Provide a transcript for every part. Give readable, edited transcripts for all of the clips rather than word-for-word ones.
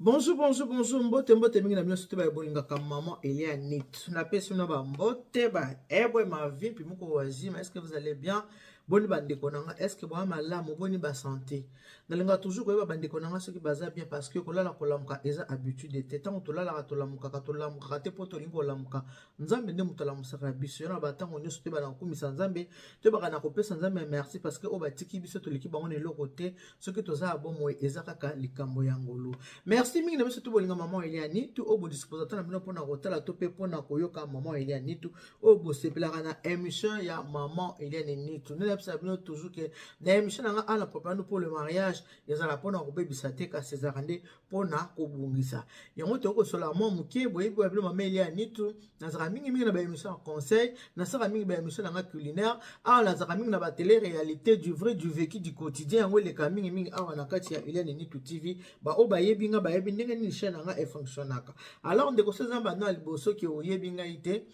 Bonjour, bonjour, bonjour, mbote, mbote mingi na bino surtout ba bolingaka maman Elia Nit. Na pesi bino ba mbote ba ebwe ma vie puis moko wazima. Est-ce que vous allez bien? Boni ba ndeko na nga, est-ce que boa malamu, boni ba santé? Nalinga toujours koyeba ba ndeko na nga soki baza bien parce que kolala kolamuka eza habitude te. Tango tolalaka tolamukaka, tolamukaka te po tolingi kolamuka. Nzambe nde moto alamusaka biso. Yana ba tango nyonso toyebaka kokumisa Nzambe, toyebaka na kopesa Nzambe merci parce que oyo batiki biso toleki bango na eloko te. Soki toza ya bomoi eza kaka likambo ya ngolu. Merci mingi na biso to bolinga maman Elia Nitu oyo bodisposa na bino mpona kotala to mpe mpona koyoka maman Elia Nitu oyo bosepelaka na émission ya maman Eliane Nitu. Nde nayebisa bino toujours ke na émission na nga ana propagande pour le mariage ezala mpona kobebisa te, kasi ezalaka nde mpona kobongisa yango. Tokoki kosola mwa moke boyebi ya bino mama Elia Nitu. Nazalaka mingimingi na baémission ya conseil, nasalaka mingi baémission na nga culinaire awa, nazalaka mingi na batélé réalité, du vrai, du vécu, du quotidien. Yango eleka mingimingi awa na kati ya Eliane Nitu TV. Baoyo bayebi nga bayebi ndenge nini chaîne na nga efonctionnaka. Alors ndeko, so eza bano ya liboso ke oyebi ngai te,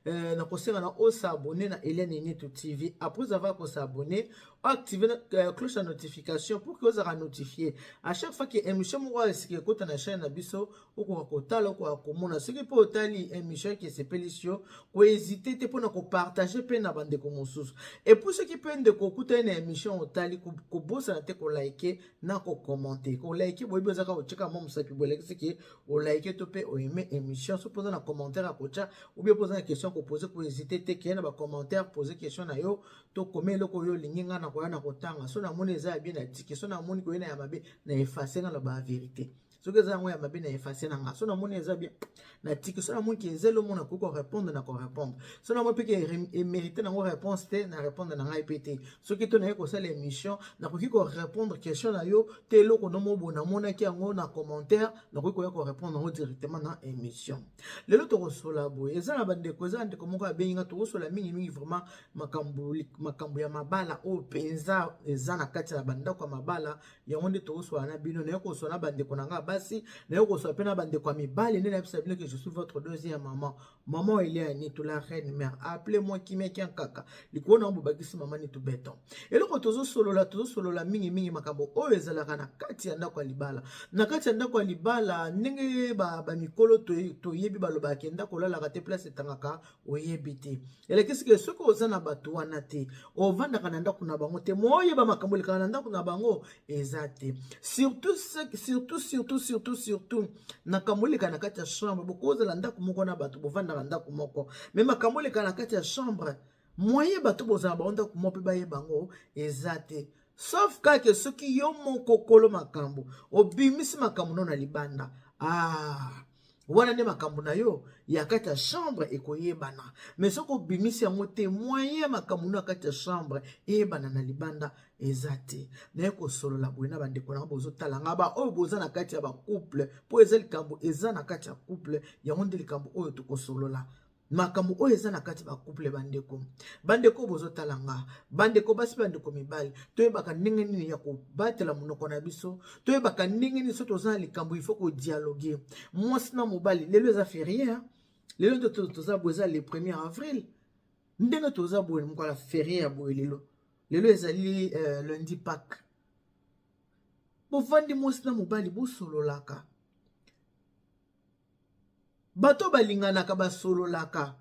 nakosenga na os'abonner na Eliane Nitu TV. Après avoir kos'abonner, activer cloche ya notification pour que ozalaka notifié à chaque fois que émission moko esika ekota na chaîne na biso, okoka kotala, okoka komona. Soki mpe otali émission eke esepelisi yo, kohésite te mpona kopartage mpe na bandeko mosusu. Et puis soki mpe ndeko okutani na émission otali, kobosana te kolike na kocommenter. Kolike, boyebi, ozaka kotyaka mwa mosapi boye, elakisi ke olike to mpe oaime émission. So mpoza na commentaire ya kotya ou bien mpoza na question ya kopose, kohésite te, keye na bacommentaire, pose question na yo to koma eloko oyo olingi. Ngai na koya na kotanga. So namoni eza ya bien, na tiki. So namoni koyena ya mabe, na efface. Nga na bavérité, soki eza yango ya mabe, na efface na nga. So namoni eza bien, na tiki. So namoni ke eza eloko nakoki korépondre, na korépondre. So namoni mpe ke emérite nango réponse te, na répondre na ngai mpe te. Soki to naye kosala émission, nakoki korépondre question na yo te. Eloko nomo boye namonaki yango na commentaire, nakoki koya korépondre yango directement na émission. Lelo tokosola boye, eza na bandeko, eza na ndeko moko abengi nga. Tokosola mingimingi vraiment makambo ya mabala oyo mpenza eza na kati ya bandako ya mabala. Yango nde tokosola na bino. Naye kosola na bandeko na nga basi, naye kosola mpe na bandeko ya mibali. Nde nayebisa bino ke je suis votre deuxième maman, maman Elia Nitu, la reine mère. Appelez moi Kimia Kiankaka likolo na bobakisi mama Nitu Beton. Eloko tozosolola, tozosolola mingimingi makambo oyo ezalaka na kati ya ndako ya libala. Na kati ya ndako ya libala, ndenge bamikolo toyebi, balobaka ndako olalaka te, place etangaka oyebi te. Elakisi ke soki oza na bato wana te, ovandaka na ndako na bango te, moyeba makambo elekaka na ndako na bango eza te. Surtout, surtout, surtout, surtout, surtout makambo eleka na kati ya chambre. Bokozala ndako moko na bato, bovandaka ndako moko, mais makambo eleka na kati ya chambre, moyen bato bozala bango ndako moko mpe bayeba yango eza te, sauf kaka soki yo moko kolo makambo obimisi makambo no na libanda. Ah, wana nde makambo na yo ya kati ya chambre ekoyebana. Mais soki obimisi yango te, moyen makambo no ya kati ya chambre eyebana na libanda eza te. Naye kosolola boye na bandeko nanga bozotala nga, baoyo boza na kati ya bacouple, mpo eza likambo eza na kati ya couple. Yango nde likambo oyo tokosolola, makambo oyo eza na kati bacouple. Bandeko bozotala nga, bandeko basi, bandeko mibali, toyebaka ndenge nini ya kobatela monoko na biso. Toyebaka ndenge nini, so toza na likambo, il faut kodialogue mwasi na mobali. Lelo eza férié, lelo nde toza boye, eza le 1er avril. Ndenge toza boye, mokolo férié ya boye, lelo ezali lundi Pâques. Bovandi mwasi na mobali, bosololaka. Bato balinganaka basololaka.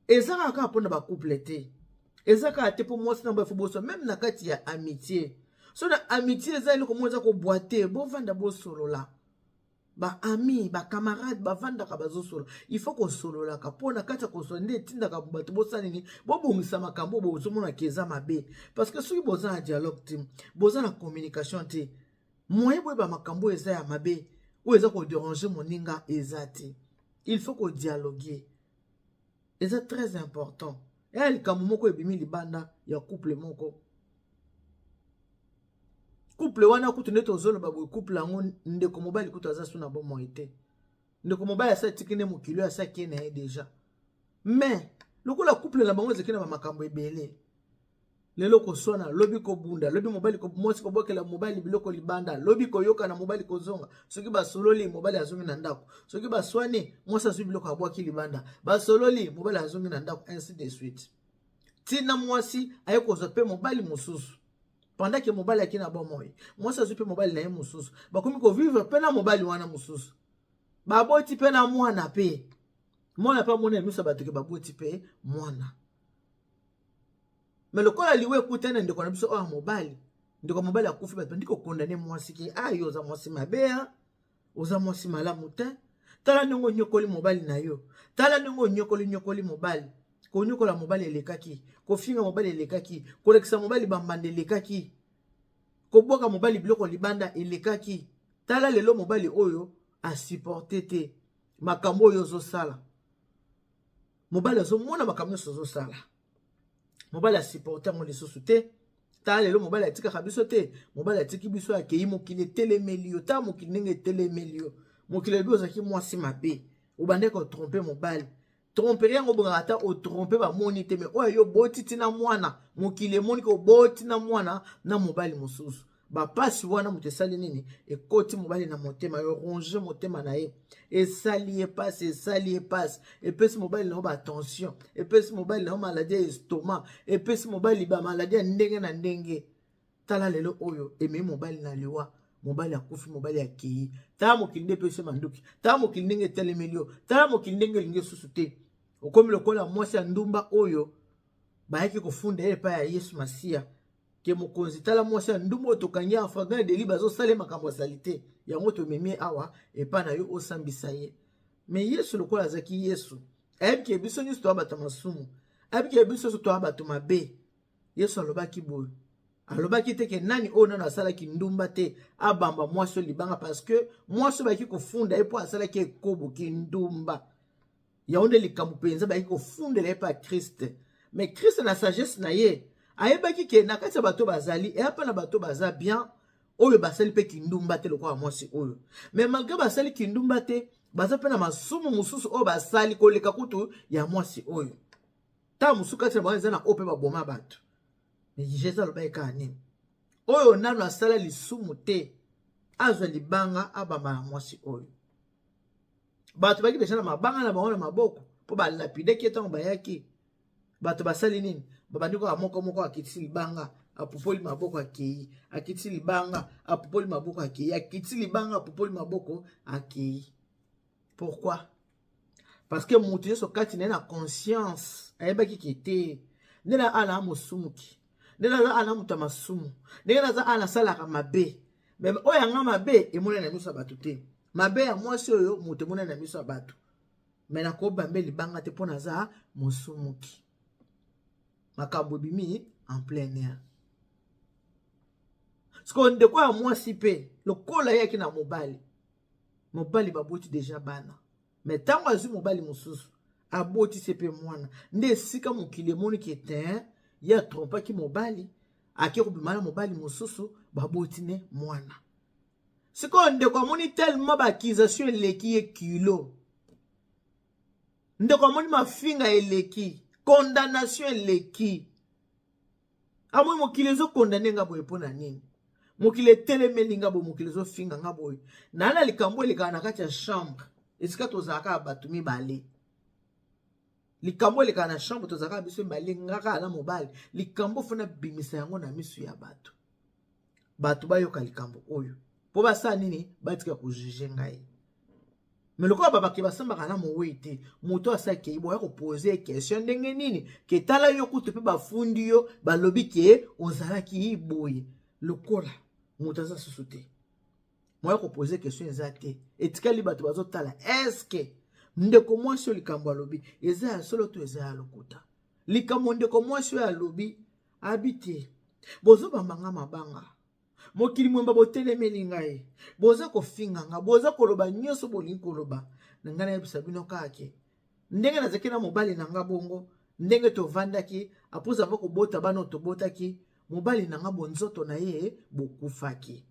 Eza kaka mpona bacouple te, eza kaka te mpo mwasi na mobali fo boso. Même na kati ya amitié, so na amitié eza eloko moko eza kobwa te, bovanda bosolola. Baami, bacamarade bavandaka bazosolola. Il faut kosololaka, mpo na kati ya kosolola nde etindaka bato bosala nini? Bobongisa makambo bozomonaka eza mabe. Parce que soki boza na dialogue te, boza na communication te, moyen boyeba makambo oyo eza ya mabe, oyo eza kodéranger moninga, eza te. Il faut kodialogue, eza très important. Eya likambo moko ebimi libanda ya couple moko. Couple wana kutu nde tozoloba boye, couple yango, ndeko mobali kutu aza su na bomoi te. Ndeko mobali asa atiki nde mokili oyo, asaki ye na ye déjà. Mais lokola couple na bango ezalaki na bamakambo ebele, lelo koswana, lobi kobunda, lobi mobali, mwasi kobwakela mobali biloko libanda, lobi koyokana, mobali kozonga. Soki basololi, mobali azongi na ndako. Soki baswani, mwasi azwi biloko abwaki libanda. Basololi, mobali azongi na ndako, ainsi de suite, ntina mwasi aye kozwa mpe mobali mosusu. Pendant ke mobali aki na bomoi, mwasi azwi mpe mobali na ye mosusu, bakomi kovivre mpe na mobali wana mosusu, baboti mpe na mwana, mpe mwana mpe amoni na miso ya bato ke baboti mpe mwana. Me lokola liwa ekutani na ndeko na biso oyo ya mobali, ndeko ya mobali akufi, bato bandi kokondane mwasi ke a yo oza mwasi mabe, a oza mwasi malamu te, tala ndenge onyokoli mobali na yo, tala ndenge onyokoli nyokoli mobali. Konyokola mobali elekaki, kofinga mobali elekaki, kolekisa mobali bambanda elekaki, kobwaka mobali biloko libanda elekaki. Tala lelo mobali oyo asupporte te makambo oyo ozosala. Mobali azomona makambo nyonso ozosala, mobali asupporte yango lisusu te. Tala lelo mobali atikaka biso te, mobali atiki biso, akei, mokili etelemeli yo. Tala mokili ndenge etelemeli yo. Mokili elobi ozalaki mwasi mabe, obandaki kotrompe mobali. Tromperie yango obongaka ata otrompe bamoni te, me oyo yo oboti ntina mwana, mokili emoni ke oboti na mwana na mobali mosusu. Bapasi wana moto esali nini? Ekoti mobali na motema, eronge motema na ye, esali ye pasi, esali ye pasi, epesi mobali na yo batension, epesi mobali na yo maladi ya estomac, epesi mobali bamaladi ya ndenge na ndenge. Tala lelo oyo ememi mobali na liwa, mobali akufi, mobali akei. Tala mokili nde epesi manduki, tala mokili ndenge etelemeli yo, tala mokili ndenge elingi esusu te. Okomi lokola mwasi ya ndumba oyo bayaki kofunda ye epai ya Yesu Masiya ke mokonzi, tala mwasi ya ndumba oyo tokangi en flagrant délit, bazosala makambo asali te, yango tomemi awa epai na yo osambisa ye. Me Yesu lokola azalaki Yesu, ayebi ke biso nyonso toya bato ya masumu, ayebi ke biso nyonso toya bato mabe. Yesu alobaki boye, alobaki te ke nani oyo nano asalaki ndumba te abamba mwasi oyo libanga, parce que mwasi oyo bayaki kofunda ye mpo asalaki ekobo, kindumba. Yango nde likambo mpenza bayaki kofundela ye mpe ya Kriste. Mais Kriste na sagesse na ye ayebaki ke na kati ya bato bazali eya mpe na bato baza bien oyo basali mpe kindumba te lokola mwasi oyo. Mais malgré basali kindumba te, baza mpe na masumu mosusu oyo basali koleka kutu ya mwasi oyo. Ntango mosusu kati na bango eza na oyo mpe baboma bato. Mais Jésus alobaki kaka nini? Oyo nano asala lisumu te azwa libanga abamba na mwasi oyo. Bato bayaki deja na mabanga na bango na maboko mpo balapidaki ye. Ntango bayaki, bato basali nini? Babandi kaka moko moko, akitisi libanga, apupoli maboko, akei, akitisi libanga, apupoli maboko, akei, akitisi libanga, apupoli maboko, akei. Pourquoi? Parce que moto nyonso kati na ye na conscience ayebaki ke te, nde na ala mosumuki, nde naza ala moto ya masumu, ndenge naza ala nasalaka mabe. Me oyo yanga mabe emonani na miso ya bato te, mabe ya mwasi oyo moto emonani na miso ya bato, me nakobambe libanga te mpo naza mosumuki. Makambo ebimi en plein air. Sikoyo ndeko ya mwasi mpe lokola ayaki na mobali, mobali baboti deja bana, me ntango azwi mobali mosusu abotisi mpe mwana, nde esika mokili emoniki ete ye atrompaki mobali, ake kobima na mobali mosusu, baboti ne mwana. Sikoyo ndeko amoni tellement baaccusation eleki ye kilo, ndeko amoni mafinga eleki, condamnation eleki, amoni mokili ezokondane nga boye mpo na nini, mokili etelemeli nga boye, mokili ezofinga nga boye. Naa na likambo elekaka na kati ya chambre esika tozalaka ya bato mibale, likambo elekaka na chambre tozalaka biso mibale, nga kaka na mobali, likambo fo nabimisa yango na miso ya bato, bato bayoka likambo oyo mpo basala nini? Batika kojuge ngai. Me lokola babake basambaka na mowei te, moto asakei boya kopose question ndenge nini ke tala yo kutu mpe bafundi yo, balobi ke ozalaki boye. Lokola moto aza susu te, moya kopose question eza te, etikali bato bazotala eske ndeko mwasi oyo likambo alobi eza ya solo to eza ya lokuta. Likambo ndeko mwasi oyo alobi, abi te, bozobamba mabanga, mokili mwemba botelemeli ngai, boza kofinga nga, boza koloba nyonso bolingi koloba na ngai. Nayebisa bino kaka ke ndenge nazalaki na mobali na nga bongo, ndenge tovandaki après avoir kobota bana oyo tobotaki, mobali na nga bonzoto na ye bokufaki.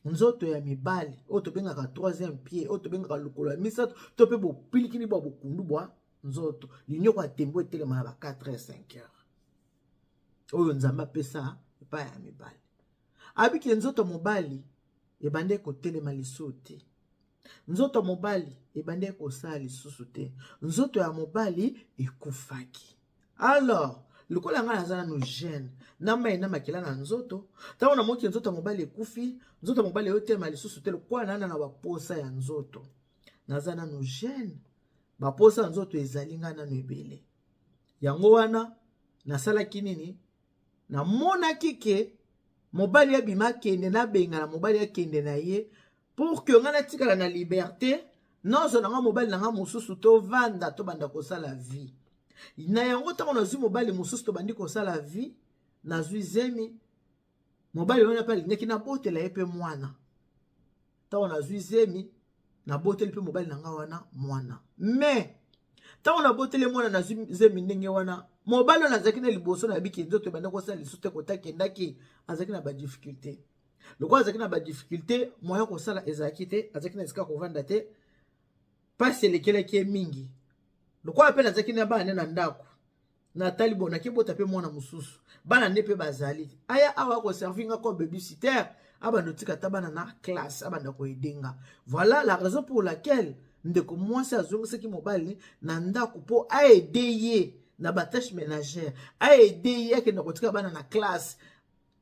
Nzoto ya mibali oyo tobengaka troisième pied, oyo tobengaka lokolo ya misato, to mpe bopilikini bwa bokundu bwa nzoto, linyoko ya tembo etelema na ba 4 heures, 5 heures, oyo Nzambe apesa epai ya mibali. Abiki nzoto mobali ebandaki kotelema lisusu te, nzoto mobali ebandaki kosala lisusu te, nzoto ya mobali ekufaki. Alors Lokola ngai naza nanu jeune, na mai na makila na nzoto, ntango namoki nzoto ya mobali ekufi, nzoto ya mobali eyotema lisusu te, lokola nana na baposa ya nzoto, naza nanu jeune, baposa ya nzoto ezali ngai nanu ebele. Yango wana nasalaki nini? Namonaki ke mobali abima akende, nabengana mobali akende na ye pour que ngai natikala na liberté, nazwa na ngai mobali na ngai mosusu, tovanda, tobanda kosala vie. Na yango ntango nazwi mobali mosusu, tobandi kosala vie, nazwi zemi. Mobali wana mpe alingaki nabotela ye mpe mwana. Ntango nazwi zemi, naboteli mpe mobali na ngai wana mwana. Mais ntango naboteli mwana, nazwi zemi ndenge wana, mobali wana azalaki na liboso, nayebiki nzoto ebanda kosala lisusu te, kotakendaki, azalaki na badifficulté. Lokola azalaki na badifficulté, moyen kosala ezalaki te, azalaki na esika kovanda te, mpasi elekelaki ye mingi. Lokola mpe nazalaki na bana nde na ndako, natali bo nakebota mpe mwana mosusu, bana nde mpe bazali, aya awa akoservi nga comme babysitter, abanda otika ata bana na classe, abanda koaider nga. Voilà la raison pour laquelle ndeko mwasi azongisaki mobali na ndako mpo aaider ye na batâche ménagère, aaider ye akenda kotika bana na classe,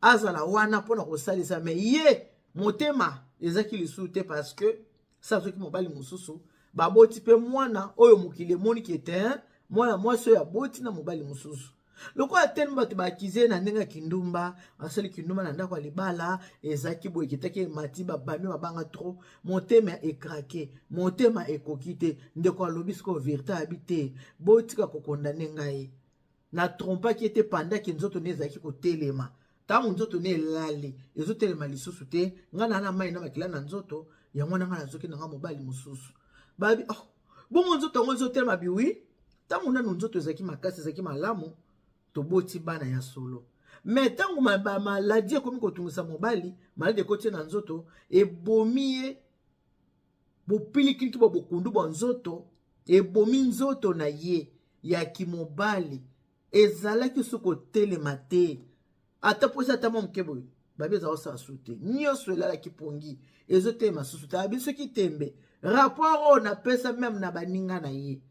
azala wana mpona kosalisa. Mais ye motema ezaki lisusu te, parce que sa soki mobali mosusu baboti mpe mwana oyo, mokili emoniki ete mwana mwasi oyo aboti na mobali mosusu. Lokola tene bato baakize na ndenge ya kindumba, asali kindumba na ndako ya libala, ezalaki boye, ekitaki, emati, babami mabanga trop, motema ecraquer, motema ekoki te. Ndeko alobi sikoyo vérité, ayabi te, botika kocondamner ngai, natrompaki ete pandaki nzoto nde ezalaki kotelema. Ntango nzoto ne elali, ezotelema lisusu te, ngai na mai na makila na nzoto, yango wana ngai nazoki na ngai mobali mosusu. Babi, oh, bongo nzoto yango ezotelema biwi. Ntango nanu nzoto ezalaki makasi, ezalaki malamu, toboti bana ya solo. Mais ntango maladie ekomi kotungisa mobali, maladie ekoti na nzoto, ebomi ye, bopilikiliki bwa bokundu bwa nzoto ebomi nzoto na ye ya kimobali, ezalaki so kotelema te, ata mposa ata mwa moke boye, babi eza kosala su te, nyonso elalaki pongi, ezotelema susu te. Abi soki tembe, rapport oyo napesa même na baninga na ye,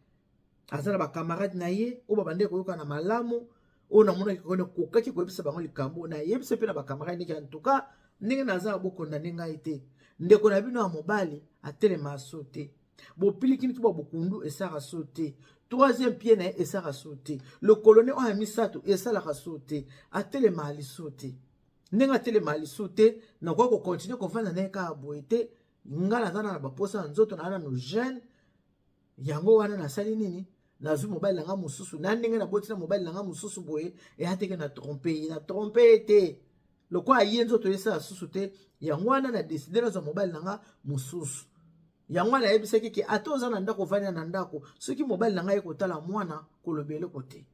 aza na bacamarade na ye oyo babandeki koyokana malamu, oyo namonaki kokaki koyebisa bango likambo, nayebisa mpe na bacamarade ndenge en tout cas ndenge naza na bocondamner ngai te, ndeko na bino ya mobali atelema so te, bopilikiliki bwa bokundu esalaka so te, troisième pied na ye esalaka so te, lokolo ne oyo ya misato esalaka so te, atelema liso te. Ndenge atelema liso te, nakoki kocontinuer kovanda na ye kaka boye te. Ngai naza na baposa na nzoto, naa nano jeune. Yango wana nasali nini? Nazwi mobali na nga mosusu. Na ndenge naboti na mobali na nga mosusu boye, eya teke na tromper ye, na tromper ye te. Lokola ye nzoto esala susu te, yango wana na décider nazwa mobali na nga mosusu. Yango wana nayebisaki ke ata oza na ndako, ovandi na ndako, soki mobali na ngai ye kotala mwana, koloba eloko te,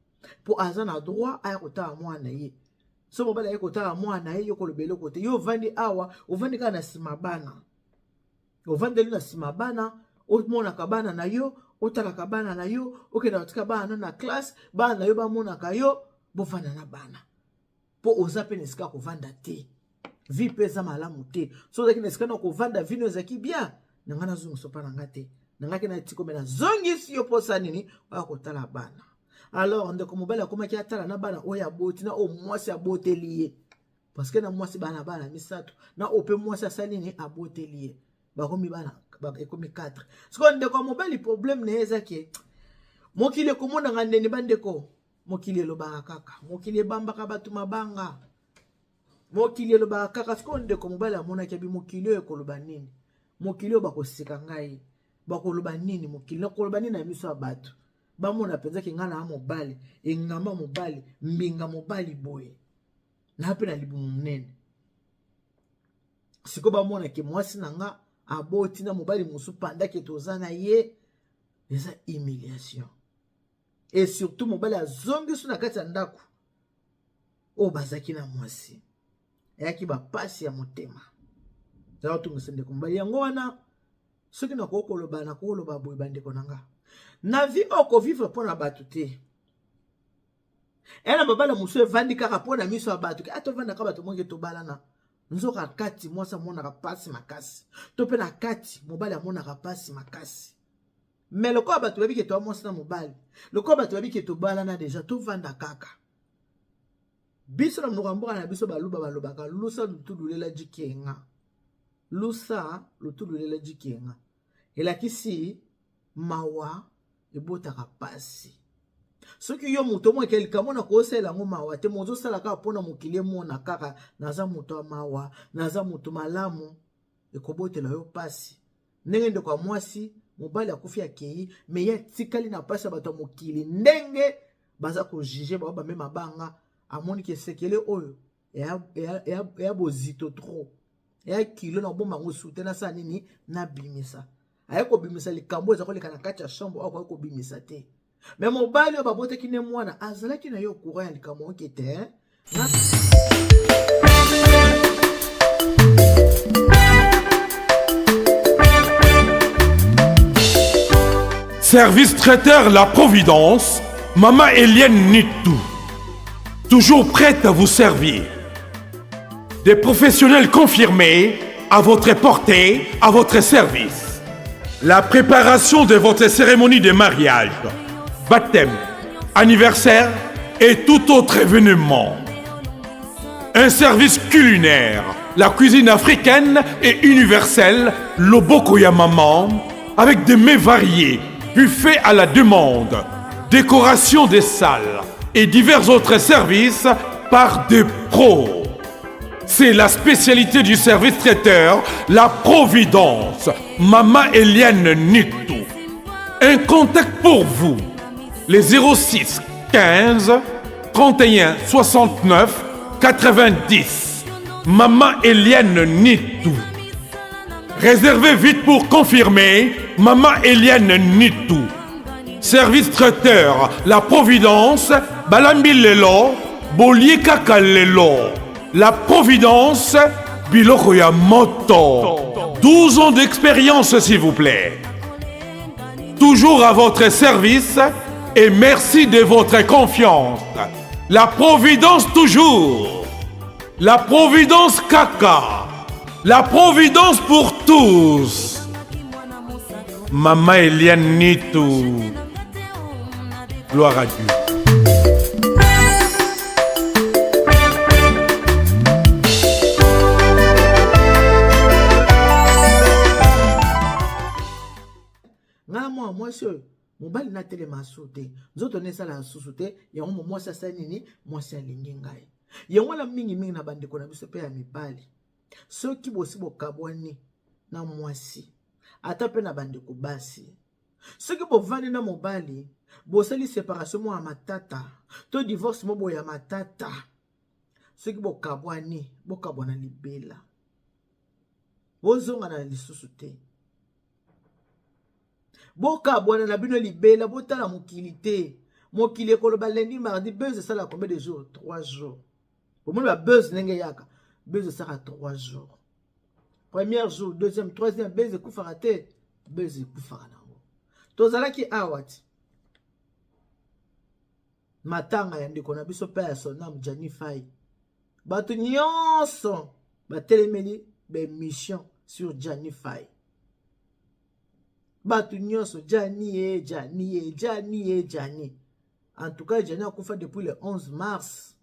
mpo aza na droit aya kotala mwana ye. So mobali aye kotala mwana ye, yo koloba eloko te. Yo ovandi awa, ovandi kaka na nsima bana, ovandeli na nsima bana, omonaka bana na yo, otalaka bana na yo, okenda kotika bana no na classe, bana na yo bamonaka yo, bovanda na bana, mpo oza mpe na esika kovanda te, vie mpe eza malamu te. So ozalaki na esika na kovanda, vie no ezalaki bien. Na ngai nazongisa mpa na ngai te, na ngai ke na tikome, nazongisi yo mposa nini? Oya kotala bana. Alors ndeko mobali akomaki atala na bana oyo aboti na oyo mwasi aboteli ye, parce que na mwasi bana misato, na oyo mpe mwasi asali nini? Aboteli ye, bakomi bana ekomi 4. Sikoyo ndeko ya mobali, problème na ye eza ke mokili ekomonanga ndeni. Bandeko, mokili elobaka kaka, mokili ebambaka bato mabanga, mokili elobaka kaka. Sikoyo ndeko mobali amonaki, abi mokili oyo ekoloba nini? Mokili oyo bakoseka ngai, bakoloba nini? Mokili nakoloba nini na miso ya bato? Bamona mpenza ke ngai na mobali engamba, mobali mbinga, mobali boye, na mpe na libumu monene. Sikoyo bamona ke mwasi na nga aboti na mobali mosusu pandake toza na ye, eza humiliation. Et surtout mobali azongi so na kati ya ndako oyo bazalaki na mwasi, eyaki bapasi ya motema, eza kotungisa ndeko mobali. Yango wana soki nakoki koloba, nakoki koloba boye, bandeko na nga, na vie oyo kovivre mpo na bato te. Eya na mabala mosusu evandi kaka mpo na miso ya bato, ke tovandaka, bato mongi tobalana, nzoka kati mwasi amonaka mpasi makasi, to mpe na kati mobali amonaka mpasi makasi. Mais lokola bato bayebi ke toya mwasi na mobali, lokola bato bayebi ke tobalana déjà, tovanda kaka. Biso na monoko ya mboka na biso baluba balobaka lusa lutululela jikenga. Lusa lutululela jikenga. Elakisi mawa ebotaka pasi. Soki yo moto omonaka likambo na kosalela yango mawa te, moto ozosala kaka mpona mokili emona kaka naza moto ya mawa, naza moto malamu, ekobotela yo pasi. Ndenge ndeko ya mwasi, mobali akufi akei, me ye atikali na pasi ya bato ya mokili, ndenge baza kojuge bango bame mabanga, amoni ke sekele oyo eya bozito trop, eya kilo na kobomba yango su te, nasala nini, nabimisa. Aye kobimisa likambo eza koleka na kati ya chambre, oyo akoki kobimisa te. Me mobali oyo babotaki ne mwana azalaki na ye au courant ya likambo oke te. Service traiteur La Providence, Maman Eliane Nitou, toujours prête à vous servir. Des professionnels confirmés à votre portée, à votre service. La préparation de votre cérémonie de mariage, baptême, anniversaire et tout autre événement. Un service culinaire, la cuisine africaine et universelle, Loboko ya Maman, avec des mets variés, buffet à la demande, décoration des salles et divers autres services par des pros. C'est la spécialité du service traiteur, la Providence, Maman Eliane Nitou. Un contact pour vous, les 06 15 31 69 90. Maman Eliane Nitou. Réservez vite pour confirmer, Maman Eliane Nitou. Service traiteur, la Providence, Balambi Lelo, Bolie Kaka Lelo. La Providence, Biloko ya Moto. 12 ans d'expérience, s'il vous plaît. Toujours à votre service et merci de votre confiance. La Providence toujours. La Providence Kaka. La Providence pour tous. Maman Eliane Nitou. Gloire à Dieu. Nga mwa mwasi oyo mobali natelema su te, nzoto ne esala susu te, yango mwasi asali nini, mwasi alingi ngai. Yango wana mingimingi na bandeko na biso mpe ya mibali, soki bosi bokabwani na mwasi, ata mpe na bandeko basi, soki bovandi na mobali, bosali séparation moko ya matata to divorce moko ya matata, soki bokabwani, bokabwana libela, bozongana lisusu te, bokabwana na bino libela, botala mokili te. Mokili ekoloba lundi, mardi, buzz esala combien de jours? 3 jours. Bomoni ba buzz ndenge yaka, buzz esala 3 jours. Premier jour, deuxième, troisième, buzz ekufaka te, buzz ekufaka nango. Tozalaki awa ti matanga ya ndeko na biso pe ya son âme Gianni Fay, bato nyonso batelemeli ba mission sur Gianni Fay. Bato nyonso Gianni ye, Gianni ye, Gianni ye, Gianni. En tout cas Gianni akufa depuis le 11 mars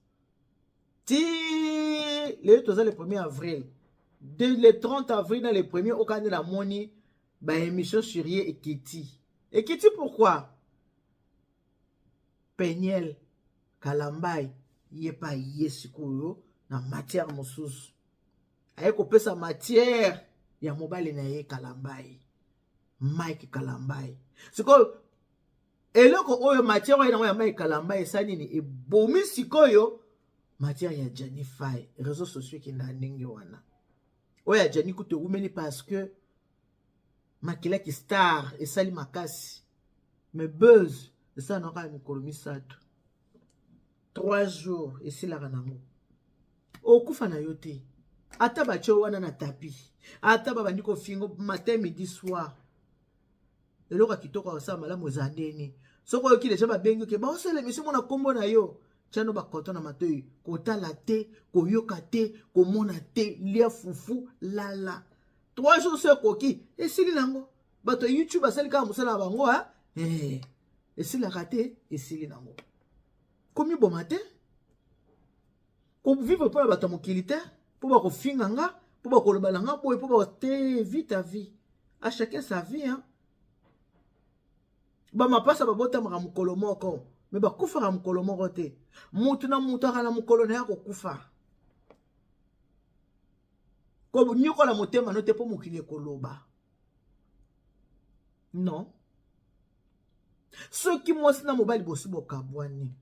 ti lelo toza le 1er avril. De le 30 avril na le 1er okande na moni ba émission sur ye ekiti. Ekiti pourquoi? Peniel Kalambay ye pa ye sikoyo na matière mosusu. Aye kopesa matière ya mobali na ye Kalambay, Mike Kalambay. Sikoyo eloko oyo matière oyo nango ya Mike Kalambay esali nini? Ebomi sikoyo matière ya Gianni Fay. Réseaux sociaux ekenda ndenge wana. Oyo ya Gianni kutu ewumeli parce que makilaki star esali makasi, mais buzz esala na kaka mikolo misato, 3 jours esilaka nango. Okufa na yo te, ata batie wana na tapis, ata babandi kofingo matin, midi, soir. Eloko ya kitoko akosala malamu eza ndeni soki oyoki deja babengi oke baosala émission mona kombo na yo, tiano bakoto na matoi, kotala te, koyoka te, komona te, lia fufu, lala. 3 jours so ekoki esili nango. Bato ya YouTube basali kaka mosala na bango, ha? Esilaka te, esili nango. Komiboma te. Kovivre mpo na bato ya mokili te, mpo bakofinga nga, mpo bakoloba na nga boye, mpo ba te. Vie ta vie, à chacun sa vie, hein. Bamapasa babotamaka mokolo moko, me bakufaka mokolo moko te. Mutu na mutu aka na mokolo na ye akokufa. Konyokola motema no te mpo mokili ekoloba. Non, soki mwasi na mobali bosi bokabwani,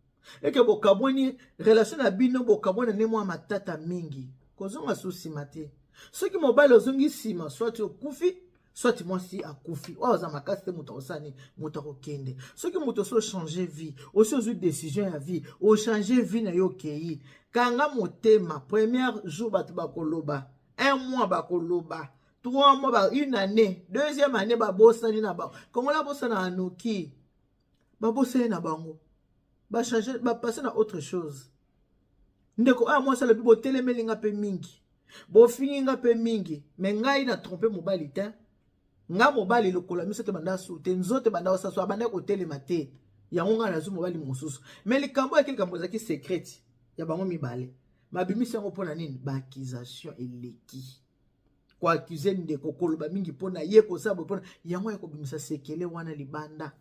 eke bokabwani, relation na bino bokabwani nde mwa matata mingi, kozonga so nsima te. Soki mobali ozongi nsima, soit okufi, soit mwasi akufi. Oyo aza makasi te, moto akosala nini? Moto akokende. Soki moto osi ochange vie, osi ozwi décision ya vie, ochange vie na yo, okei, kanga motema. Premier jour bato bakoloba, un mois bakoloba, 3 mois ba, une année, deuxième année babosani na bango. Kongola abosana anoki, babosani na bango, bachange, bapasse na autre chose. Ndeko oyo mwasi alobi: botelemeli nga mpe mingi, bofingi nga mpe mingi, me ngai na trompe mobali te. Nga mobali lokola miso te, banda su te, nzoto banda osaso, abanda kotelema te. Yango ngai nazwi mobali mosusu. Me likambo yaki, likambo ezalaki secret ya bango mibale, mabimisi yango mpo na nini? Baaccusation eleki, koaccuser ndeko, koloba mingi mpo na ye, kosala boye mpona yango ya kobimisa sekele wana libanda.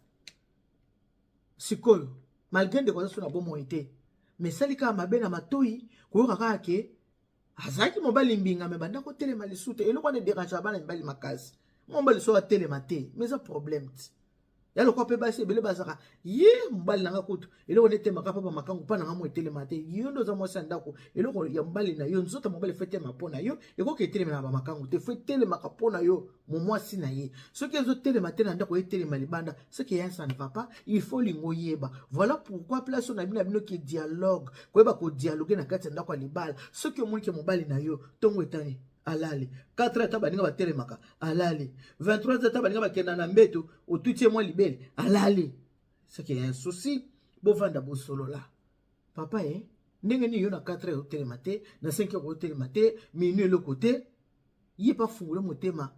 Sikoyo, malgré ndeko aza so na bomoi te, mais esali kaka mabe na matoi koyoka kaka ke azalaki mobali mbinga, me banda kotelema lisusu te. Eloko wana edérange bana mibali makasi. Mobali so atelema te, mais eza problème ti ya lokwa mpe basi ebele bazalaka ye mobali nanga kutu eloko nde etemaka mpo bamakangu mpa nanga mo etelema te. Yo nde oza mwasi ya ndako, eloko ya mobali na yo, nzoto ya mobali fo etema mpo na yo. Ekoki etelema na bamakangu te, fo etelemaka mpo na yo momwasi na ye. Soki ezotelema te na ndako, etelema libanda, soki eya, ça ne va pas. Il faut lingo oyeba. Voilà pourquoi place oyo na bino, na bino ke dialogue, koyeba kodialogue na kati ya ndako ya libala. Soki omoni ke mobali na yo ntongo etani alali, 4 heures ata baninga batelemaka alali, 23 heures ata baninga bakenda na mbeto, otuti ye mwa libele alali, soki ya un souci, bovanda bosolola. Papa e, ndenge nini yo na 4 heures otelema te, na 5 heures otelema te, minuit eloko te? Ye mpe afungule motema.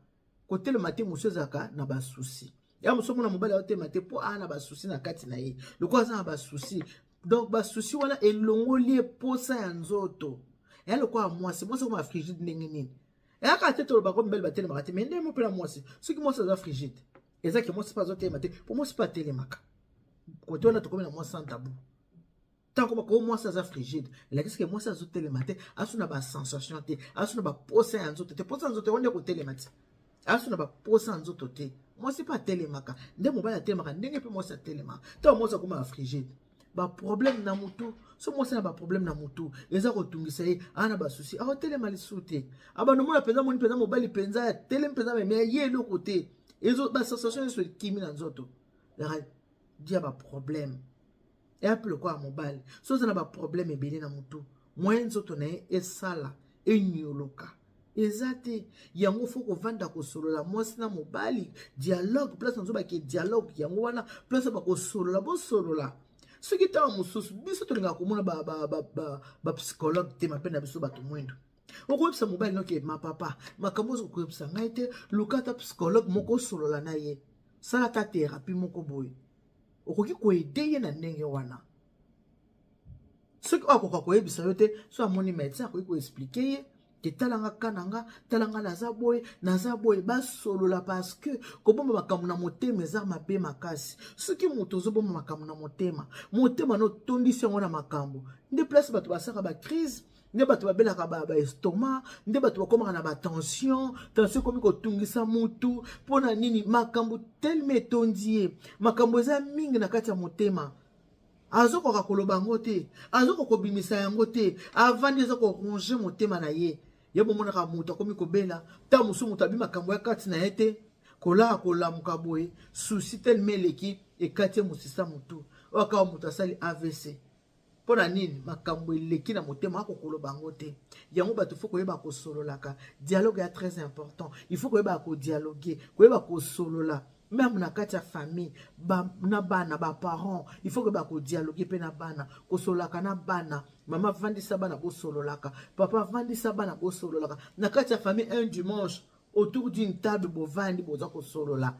Kotelema te mosu ezalaka na basoucis ya mosu. Omona mobali aotema te mpo aa na basoucis na kati na ye. Lokola aza na basoucis, donc basoucis wana elongoli eposa ya nzoto. Eya lokola mwasi, mwasi akoma frigide. Ndenge nini eyaka te? Tolobaka mibali batelemaka te, mais ndenge mo mpe na mwasi, soki mwasi aza frigide, ezaki mwasi mpe azotelema te, mpo mwasi mpe atelemaka. Kote wana tokomi na mwasi sans tabou. Ntango bako mwasi aza frigide, elakisi ke mwasi azotelema te, aso na basensation te, aso na baposa ya nzoto te. Posa ya nzoto yango nde kotelema te, aso na baposa ya nzoto te. Mwasi mpe atelemaka nde mobali atelemaka, ndenge mpe mwasi atelemaka. Ntango mwasi akoma na frigide, baproblème na mutu, so mwasi na baproblème na mutu eza kotungisa ye, aa na basoucis, akotelema lisusu te. Abanda omona mpenza, moni mpenza mobali mpenza atelemi mpenza, meme ye eloko te, basensation nyonso ekimi na nzoto dia baproblème. Eya mpe lokola mobali, so oza na baproblème ebele na motu, moyen nzoto na ye esala enyoloka eza te. Yango fo kovanda kosolola mwasi na mobali, dialogue. Place nazobaki dialogue, yango wana place bakosolola, bosolola. Soki ntango mosusu biso tolingaka komona bapsychologue te, mape na biso bato mwindu, okoyebisa mobali noke: ma papa, makambo ozo koyebisa ngai te, luka ata psychologue moko osolola na ye, sala ata thérapie moko boye. Okoki koaider ye na ndenge wana. Soki oyo akoka koyebisa yo te, so amoni médecin, akoki koexpliquer ye ke talanga ka na nga, talanga naza boye, naza boye. Basolola, parce que kobomba makambo na motema eza mabe makasi. Soki moto ozobomba makambo na motema, motema no otondisi yango na makambo, nde place bato basalaka bacrise, nde bato babelaka baestomac, nde bato bakomaka na batension. Tension ekomi kotungisa mutu. Mpo na nini? Makambo telema etondi ye, makambo eza mingi na kati ya motema, azokoka koloba yango te, azokoka kobimisa yango te. Avandi, eza koronger motema na ye. Ye bomonaka moto akomi kobela. Ntango mosusu moto abi makambo ya kati na ye te, kolaka kolamuka boye, souci telema eleki, ekati ye mosisa motu. Oyo kaka moto asali AVC. Mpo na nini? Makambo eleki na motema, akokoloba yango te. Yango bato fo koyeba kosololaka. Dialogue ya très important. Il faut koyeba kodialogue, koyeba kosolola même na kati ya famille, na bana, baparent, il faut koyeba kodialogue mpe na bana, kosololaka na bana. Mama vandisa bana, bosololaka. Papa vandisa bana, bosololaka na kati ya famille. Un dimanche, autour d'une table, bovandi, boza kosolola,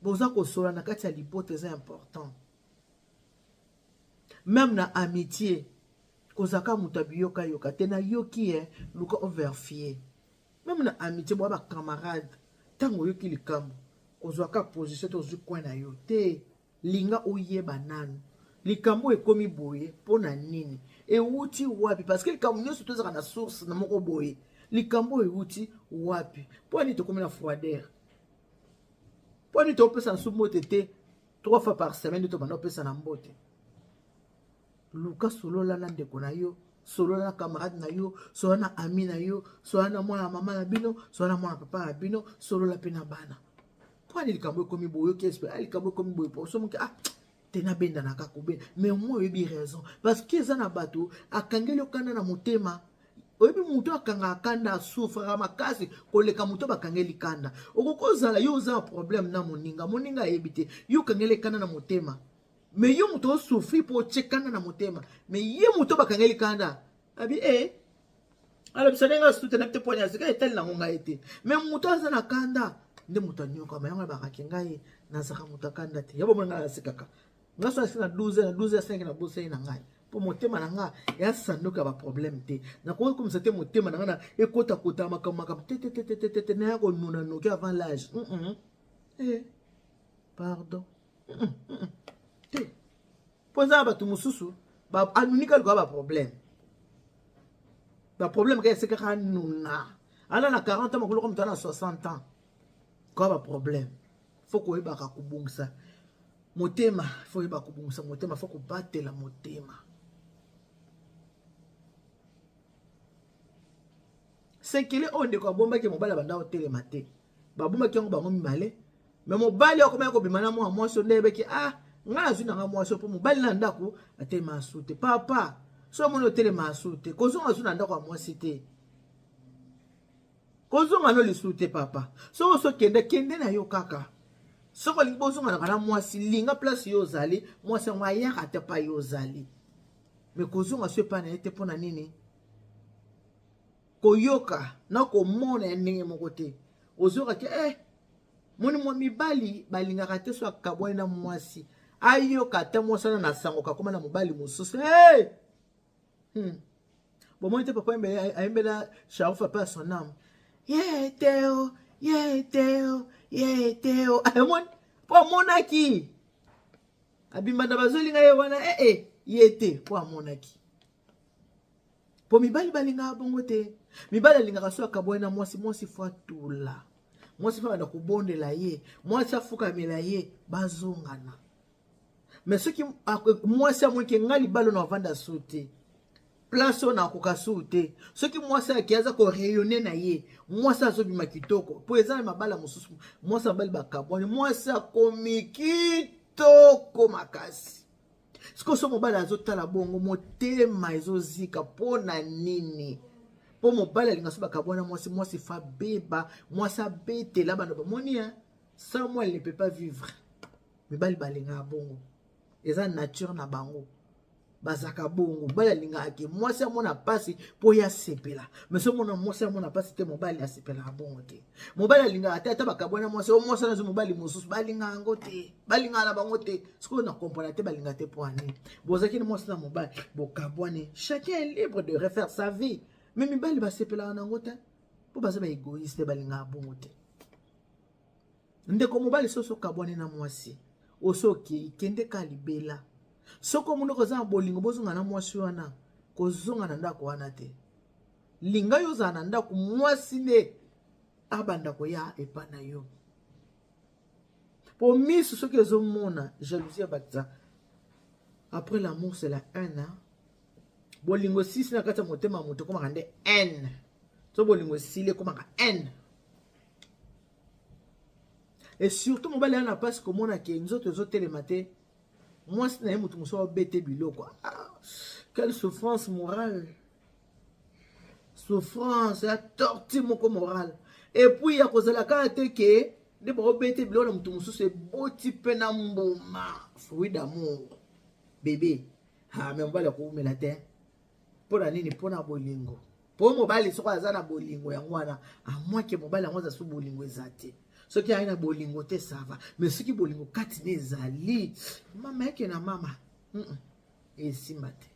boza kosolola na kati ya libota, eza important. Même na amitié. Kozalaka moto ya biyokayoka te. Nayoki e luka overfie meme na amitié, bwa bacamarade. Ntango oyoki likambo, kozwaka position te, ozwi coin na yo te. Linga oyeba nanu likambo ekomi boye mpo na nini, ewuti wapi, parce que likambo nyonso tozalaka na source na moko boye. Likambo oyo ewuti wapi? Mpo nini tokomi na froideur? Mpo nini topesa na su mbote te trois fois par semaine nde tobanda opesa na mbote? Luka solola na ndeko na yo, solola na camarade na yo, solola na ami na yo, solola na mwana mama na bino, solola na mwana papa na bino, solola mpe na bana. Mpo ani likambo ekomi boye? Oyoki espe, ah, likambo ekomi boye po somoki, ah te, nabendana kaka kobenda, mais moi oyebi raison, parce que eza na bato akangeli okanda na motema. Oyebi, moto akangaka kanda asouffraka makasi koleka moto bakangeli kanda. Okoki ozala yo oza na problème na moninga, moninga ayebi te, yo okangeli kanda na motema, mais yo moto osouffrir mpo otie kanda na motema. Mais ye moto bakangeli kanda abi e alobisa ndenge asuta na te, pwani azika etali nango ngai te. Mais moto aza na kanda nde moto anyokama. Yango nabakaki ngai nazalaka moto akanda te. Ya bomona ngai nasekaka nga so asi na 12, na 12 ya 5 na bosai na ngai, mpo motema na nga ya sanduku ya baproblème te. Nakoki komisa te motema na ngai na ekotakota makambo makambo te te te te te te, naya konuna noki avant l'âge. Eh, pardon te, mpo eza na bato mosusu anunika likoya baproblème, baproblème kaka esekaka anuna ana na 40 ans, makolo moto ana 60 ans koya baproblème. Faut koyebaka kobongisa motema, faut oyeba kobongisa motema, faut kobatela motema. Sekele oyo ndeko abombaki, mobali abanda kotelema te, babombaki yango bango mibale. Mais mobali akomaki kobima na mwa mwasi nde ayebaki: ah, ngai nazwi nanga mwasi, mpo mobali na ndako atelema asu te. Papa, so omoni otelema asu te, kozonga asu na ndako ya mwasi te, kozonga no lisusu te. Papa, soki osokende, kende na yo kaka. Soki olingi bozonganaka na mwasi, linga place yo ozali, mwasi yango ayaka te pa yo ozali, mais kozonga so epai na ye te. Mpo na nini? Koyoka na komona ya ndenge moko te. Ozoyoka te, eh, moni mwa mibali balingaka te so akabwani na mwasi, ayoka ata mwasi wana na sango kakoma na mobali mosusu. Hey! Bomoni te, papa ayembela Sharufa mpe à son âme: ye teo, ye teo, ye teo. Amoni mpo amonaki abimbanda bazolinga ye wana, ee eh, eh, ye te, mpo amonaki, mpo mibali balingaka bongo te. Mibali alingaka so akabwani na mwasi, mwasi faut atula, mwasi faut banda kobondela ye, mwasi afukamela ye, bazongana. Mais soki mwasi amoniki ngai libala na avanda su te, place oyo nakoka su te, soki mwasi ake aza korayonner na ye, mwasi azobima kitoko, mpo eza na mabala mosusu mwasi mabali bakabwani, mwasi akomi kitoko makasi. Sikoyo so mobali azotala bongo, motema ezozika. Mpo na nini? Mpo mobali alinga so bakabwana mwasi, mwasi faut abeba, mwasi abetela bana bamoni sans moi elle ne peut pas vivre. Mibali balingaka bongo, eza nature na bango, bazalaka bongo. Mobali alingaka ke mwasi amona mpasi mpo ye asepela. Mais so omona mwasi amona mpasi te, mobali asepelaka bongo te. Mobali alingaka te ata bakabwana mwasi o mwasi wana mobali mosusu, balingaka yango te, balingaka na bango te. Sikoyo na comprendre te, balingaka te mpo ani bozalaki ni mwasi na mobali, bokabwani, chacun est libre de refaire sa vie. Mais mibali basepelaka nango te, mpo baza baégoïste, balingaka bongo te. Ndeko mobali, soki okabwani na mwasi, osi okei, kende ka libela. Soki omoni koza na bolingo, bozonga na mwasi wana, kozonga na ndako wana te. Linga yo ozala na ndako, mwasi nde abanda koya epa na yo, po miso soki ezomona jalousie ebakisa. Après l'amour, c'est la haine, hein? Bolingo esisi na kati ya motema ya moto, ekomaka nde haine. So bolingo esili, ekomaka haine. Et surtout mobali aya na mpasi komona ke nzoto ezotelema te, mwasi na ye moto mosusu abete biloko. Ah, quelle souffrance morale, souffrance ya torture moko morale. Et puis ya kozala kaka te ke nde baobete biloko na moto mosusu, eboti mpe na mbuma, fruit d'amour, bébé. Ah, mais mobali akoumela te. Mpo na nini? Mpo na bolingo. Mpo mobali soki aza na bolingo, yango wana amwake mobali yango aza so bolingo eza te. Soki aye na bolingo te, ça va, mais soki bolingo kati ne ezali, mama yake na mama, esimba te.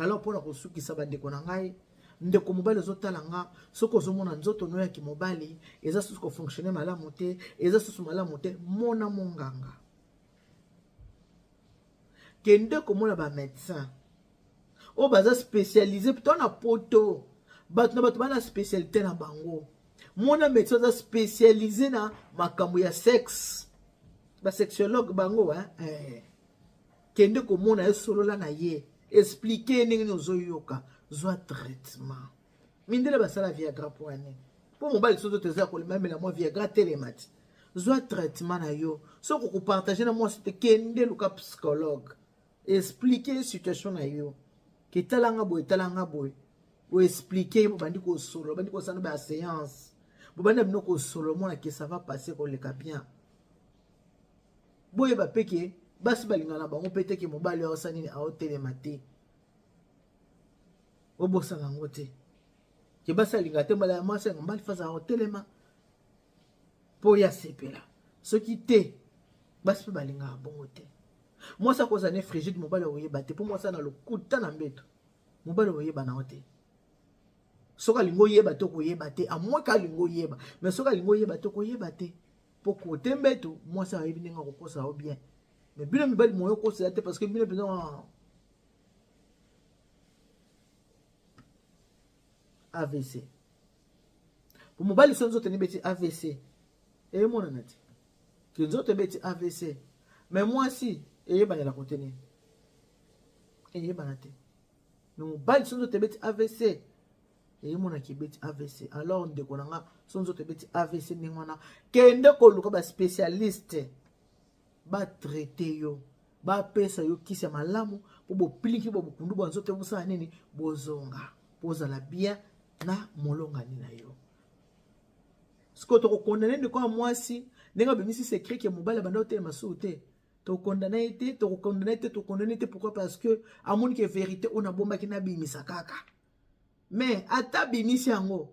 Alors mpona kosukisa, bandeko na ngai, ndeko mobali ozotala nga, soki ozomona nzoto no ya kimobali eza susu kofonctionne malamu te, eza susu malamu te, mona monganga, kende komona bamédecin oyo baza spécialisé to na poto. Bato na bato bana spécialité na bango. Mona médecin aza spécialisé na makambo ya sexe, basexologue bango, hein? Eh. Kende komona ye, solola na ye, explique ndenge nini ozoyoka, zwa traitement. Mindele basala Viagra mpo wane, mpo mobali so nzoto eza kolemamela mwa Viagra, telema ti zwa traitement na yo. Soki okopartage na mwasi te, kende luka psychologue, explique situation na yo ke talanga boye, talanga boye, oexplique ye. Bobandi kosolola, bandi kosala baséance, bobandi na bino kosolola, omona ke ça va passer, koleka bien. Boyeba mpe ke basi balingana na bango mpe te ke mobali aosala nini, aotelema te. Obosana yango te ke basi alingaka te mbala ya mwasi yanga mbali faza aotelema mpo ye asepela. Soki te, basi mpe balingaka bongo te. Mwasi akozala ne frigide, mobali akoyeba te, mpo mwasi na lokuta na mbeto, mobali okoyeba na yo te. Soki alingi oyeba te, okoyeba te. Amweka alingi oyeba, mais soki alingi oyeba te, okoyeba te, mpo kote mbeto mwasi ayebi ndenge akokosa yo bien. Mais bino mibali moyo okosela te, parce que bino mpenza AVC. Po mobali so nzoto ebeti AVC, eyemonana te ke nzoto ebeti AVC, mais mwasi eyebanela kote nini, eyebana te. Mais mobali so nzoto ebeti AVC, eyemonaki ebeti AVC. Alors ndeko na nga, so nzoto ebeti AVC ndenge wana, kende koluka baspécialiste, batraite yo, bapesa yo kisi ya malamu mpo bopiliki bo bokundu bwa nzoto bosala nini, bozonga mpo ozala bien na molongani na yo. Sikoyo tokokondane ndeko ya mwasi ndenge abimisi secret ke mobali abanda otelema suku te. Tokondana ye te, tokokondana ye te, tokondana ye te. Pourquoi? Parce que amoni ke vérité oyo nabombaki nabimisa kaka. Mais ata abimisi yango,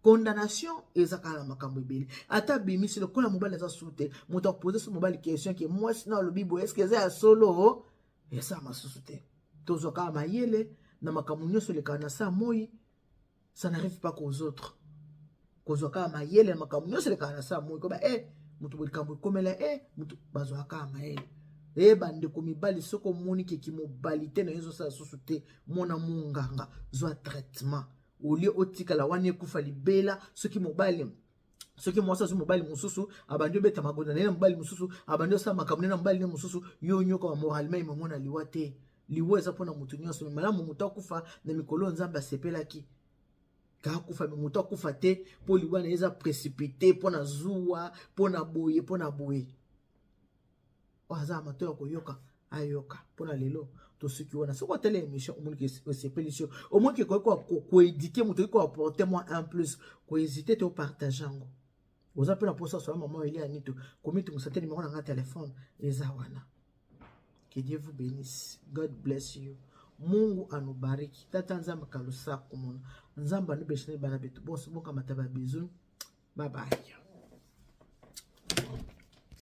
condamnation eza kaka na makambo ebele. Ata abimisi, lokola mobali aza su te, moto akopose so mobali question ke mwasi na alobi boye, eske eza ya solo? Esala masusu te. Tozwa kaka mayele na makambo nyonso elekaka na sa moi. Ça n'arrive pas qu'aux autres. Kozwa kaka mayele na makambo nyonso elekaka na sa moi, koba e moto boye likambo ekomela e moto, bazwaka kaka mayele. E bandeko mibali, soki omoni keki mobali te na yo ezosala susu te, mona monganga, zwa traitement olie, otikala wana ekufa libela. Soki mobali, soki mwasi azwi mobali mosusu, abandi obeta magonda na ye na mobali mosusu, abandi osala makambo na ye na mobali ne mosusu, yo nyokama moralement, ememona liwa te. Liwa eza mpona moto nyonso, me malamu moto akufa na mikolo Nzambe asepelaki kakufa, me moto akufa te mpo liwa na ye eza précipité mpo na zuwa, mpo na boye, mpo na boye. Oyo aza na mato ya koyoka, ayoka. Mpona lelo tosuki wana. Soki otala émission, omoniki osepelisi yo, omoniki ekoki koéduquer moto, okoki koapporter mwa un plus, kohésite te opartage yango. Oza mpe na mposa sola mama Elia Nito, komitungisa te, nimero na nga telefone eza wana. Que Dieu vous bénisse. God bless you. Mungu anubariki. Tata Nzambe kalusaku mona. Nzambe anubeshane bana betu bonso, bokamata ba bisous. Bye bye.